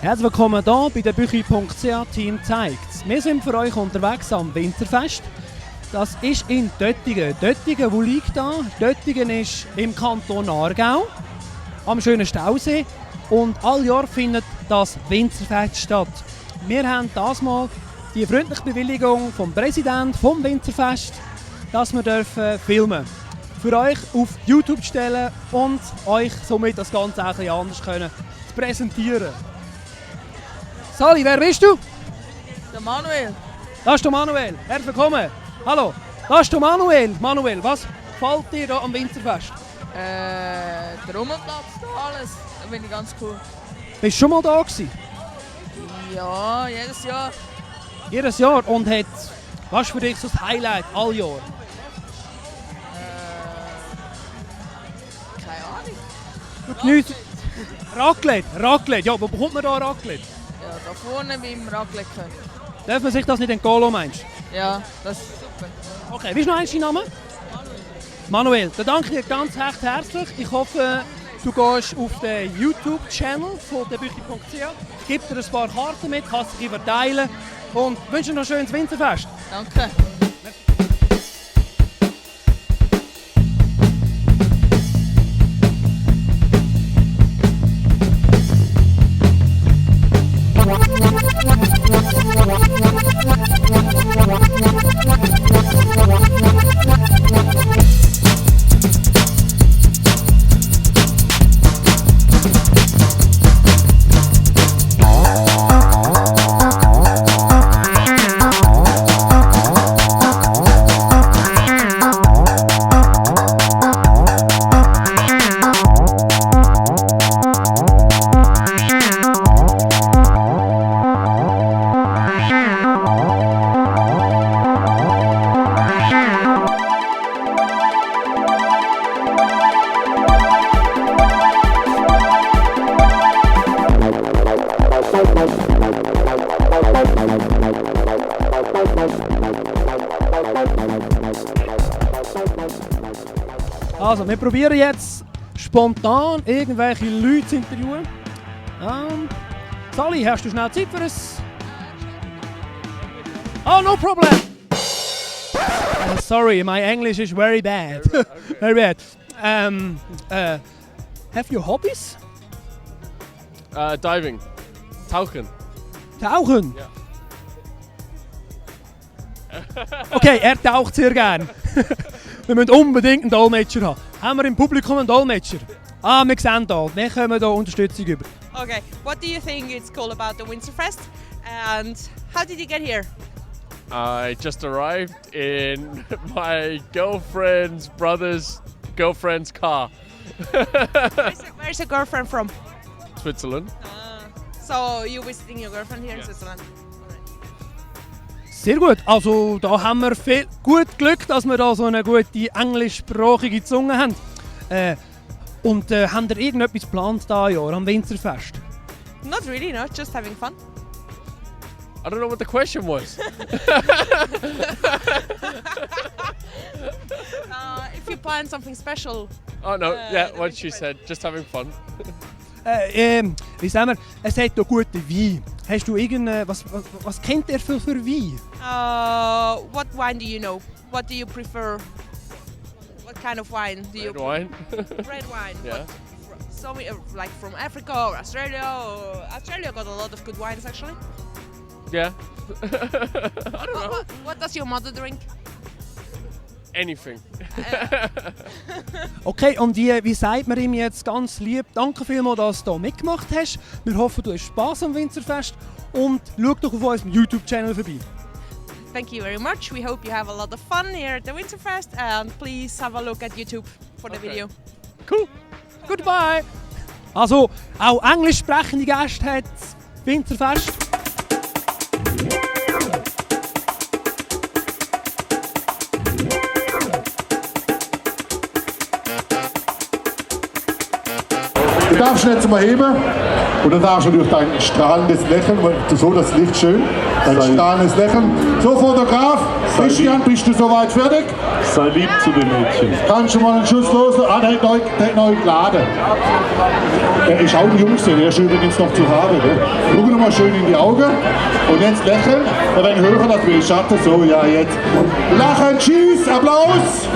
Herzlich willkommen hier bei der Büchi.ch Team zeigt. Wir sind für euch unterwegs am Winzerfest. Das ist in Döttingen. Döttingen, wo liegt da? Döttingen ist im Kanton Aargau, am schönen Stausee. Und all Jahr findet das Winzerfest statt. Wir haben das mal die freundliche Bewilligung vom Präsidenten vom Winzerfest, dass wir dürfen filmen. Für euch auf YouTube stellen und euch somit das Ganze auch ein bisschen anders können präsentieren. Sali, wer bist du? Der Manuel. Das ist der Manuel. Herzlich willkommen. Hallo. Das ist der Manuel. Manuel, was gefällt dir hier am Winzerfest? Der Rummelplatz, da alles. Da bin ich ganz cool. Bist du schon mal da gewesen? Ja, jedes Jahr. Jedes Jahr. Und was ist für dich so das Highlight all Jahr? Keine Ahnung. Du genießt Raclette. Ja, wo bekommt man da Raclette? Ja, da vorne beim Raclette können. Darf man sich das nicht entgehen, meinst du? Ja, das ist super. Okay, wie ist noch dein Name? Manuel. Dann danke ich dir ganz recht herzlich. Ich hoffe, du gehst auf den YouTube-Channel von der Büchi.ch. Ich gebe dir ein paar Karten mit, kannst dich verteilen und wünsche dir noch ein schönes Winterfest. Danke. Also, wir probieren jetzt spontan irgendwelche Leute zu interviewen. Sally, hast du schnell Zeit für uns? Oh, no problem! Sorry, my English is very bad. Very bad. Have you hobbies? Diving. Tauchen. Tauchen? Ja. Okay, er taucht sehr gern. Wir müssen unbedingt einen Dolmetscher haben. Haben wir im Publikum einen Dolmetscher? Ah, wir sehen hier. Wir kommen hier Unterstützung über. Okay, what do you think is cool about the Winterfest? And how did you get here? I just arrived in my girlfriend's brother's girlfriend's car. Where's your girlfriend from? Switzerland. So you're visiting your girlfriend here in Switzerland? Sehr gut. Also da haben wir viel gut Glück, dass wir da so eine gute englischsprachige Zunge haben. Und haben ihr irgendetwas geplant dieses Jahr am Winzerfest? Not really, no, just having fun. I don't know what the question was. If you plan something special. Oh no, yeah, what she said, just having fun. Wie sagen wir, es hat hier guten Wein. Hast du was kennt ihr für Wein? What wine do you know? What do you prefer? What kind of wine do you? Red wine. Red wine. Yeah. Like from Africa or Australia. Australia got a lot of good wines actually. Yeah. I don't know. What does your mother drink? Anything. Okay, und wie sagt man ihm jetzt ganz lieb, danke vielmals, dass du hier mitgemacht hast. Wir hoffen, du hast Spass am Winzerfest und schau doch auf unserem YouTube-Channel vorbei. Thank you very much. We hope you have a lot of fun here at the Winterfest and please have a look at YouTube for the video. Cool. Goodbye. Also, auch englisch sprechende Gäste hat das Winzerfest. Du darfst jetzt mal heben und dann darfst du durch dein strahlendes Lächeln, so das Licht schön, dein strahlendes Lächeln. So, Fotograf, Christian, bist du soweit fertig? Sei lieb zu den Mädchen. Kannst du mal einen Schuss los? Ah, der hat neu geladen. Er ist auch ein Jungste, der ist übrigens noch zu haben. Schau noch mal schön in die Augen und jetzt lächeln. Ein wenig höher, dass wir Schatten, so, ja, jetzt. Lachen, tschüss, Applaus!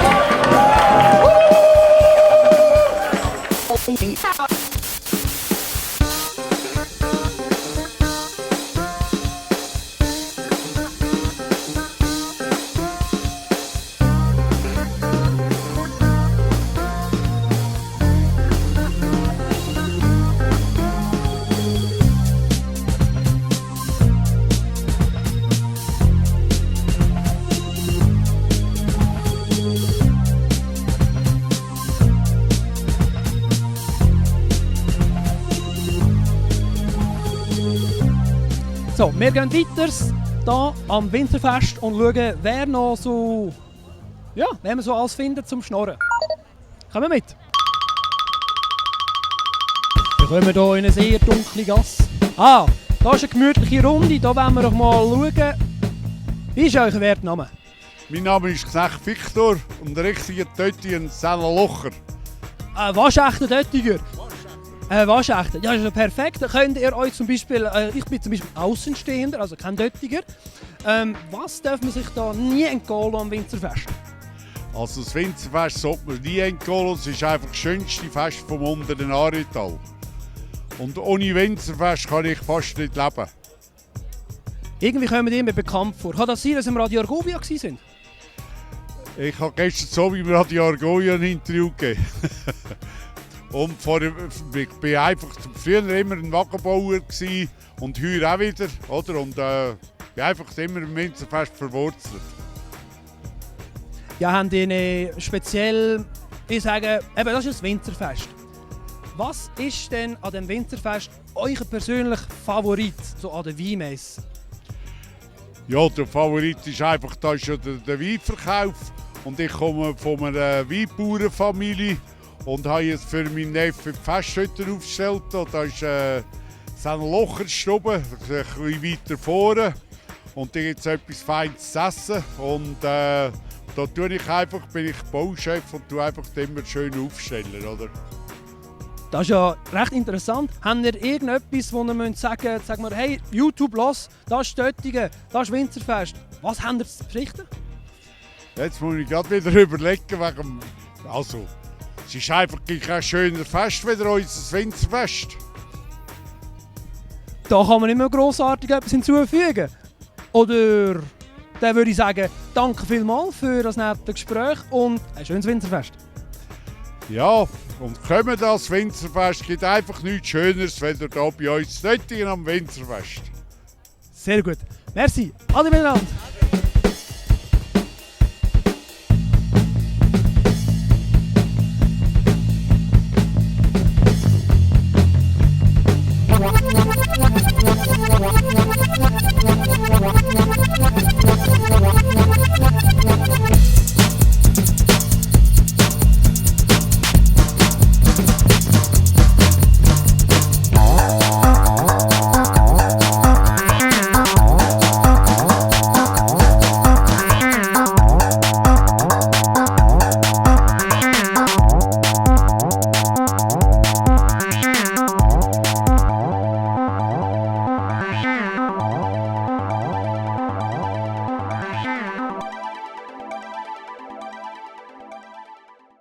So, wir gehen weiter hier am Winterfest und schauen, wer noch so, ja, wer wir so alles findet zum Schnorren. Kommen wir mit. Wir kommen hier in eine sehr dunkle Gasse. Ah, da ist eine gemütliche Runde, da wollen wir doch mal schauen. Wie ist euer Wertname? Mein Name ist Knecht Viktor und der richtige Tötti ein Locher. Waschechter Döttiger. Waschechter. Ja, das ist ja perfekt. Dann könnt ihr euch zum Beispiel, ich bin zum Beispiel Außenstehender, also kein Döttiger. Was darf man sich da nie entgehen am Winterfest? Also das Winterfest sollte man nie entgehen, es ist einfach das schönste Fest vom unteren Aargautal. Und ohne Winterfest kann ich fast nicht leben. Irgendwie kommen die mir bekannt vor. Kann das sein, dass wir im Radio Argovia waren? Ich habe gestern so wie wir Radio Argovia ein Interview gegeben. Und ich bin einfach früher immer ein Wagenbauer und heute auch wieder. Oder? Und bin einfach immer im Winterfest verwurzelt. Ja, haben die speziell, ich sage, eben, das ist das Winterfest. Was ist denn an dem Winterfest euer persönlicher Favorit, so an der Weinmesse? Ja, der Favorit ist einfach, da ist ja der Weinverkauf. Und ich komme von einer Weinbauernfamilie und habe jetzt für meinen Neffen die Festhütte aufgestellt. Da ist ein Locherstube, ein bisschen weiter vorne. Und da gibt es etwas Feines zu essen. Und da bin ich Bauchef und tue einfach immer schön aufstellen. Oder? Das ist ja recht interessant. Habt ihr irgendetwas, wo ihr sagen müsst, sagen wir, hey, YouTube, los, das ist Döttingen, das ist Winterfest. Was habt ihr zu berichten? Jetzt muss ich gerade wieder überlegen, also, es ist einfach kein schöner Fest wie unser Winterfest. Da kann man nicht mehr grossartig etwas hinzufügen. Oder dann würde ich sagen, danke vielmals für das nette Gespräch und ein schönes Winterfest. Ja, und kommen das Winterfest gibt einfach nichts Schöneres, wenn ihr hier bei uns Döttingen am Winterfest. Sehr gut. Merci. Ade miteinander. What?